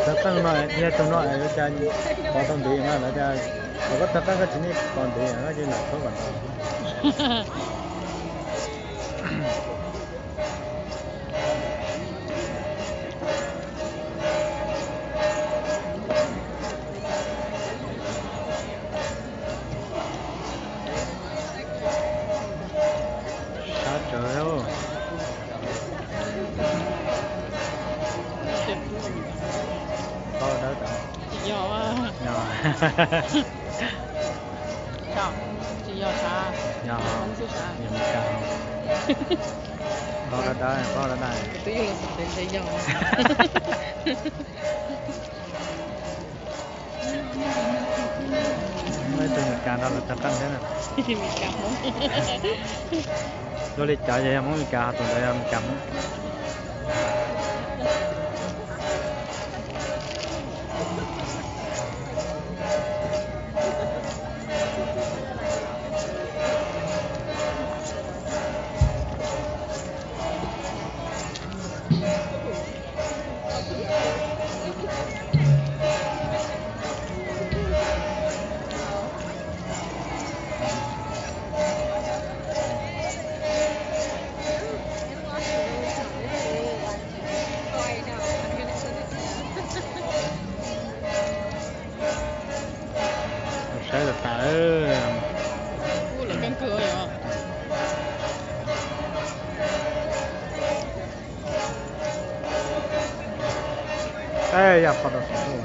Tawg qeej no, yog tus no yuav cas pov tau ntev mas lawv tias, qhov koj tawg qeej koj tsis nej pov ntev koj cia li lam txhob kom tau. Sab tsawv. Paub dawb tas. Tsis yog. Tsis yog sab. Yog, yog Meskas. Paub dawb dawb, paub dawb dawb. Kuv twb yog los xav tias ntshe yog. Muaj ib tug Meskas nrog lawv tawg qeej thiab na. Meskas Hmoob. Luaj li cas yog Hmoob Meskas, ho tus ntawd yog Meskas Hmoob. Saib tas tas. Yog qhov rau saum ntuj.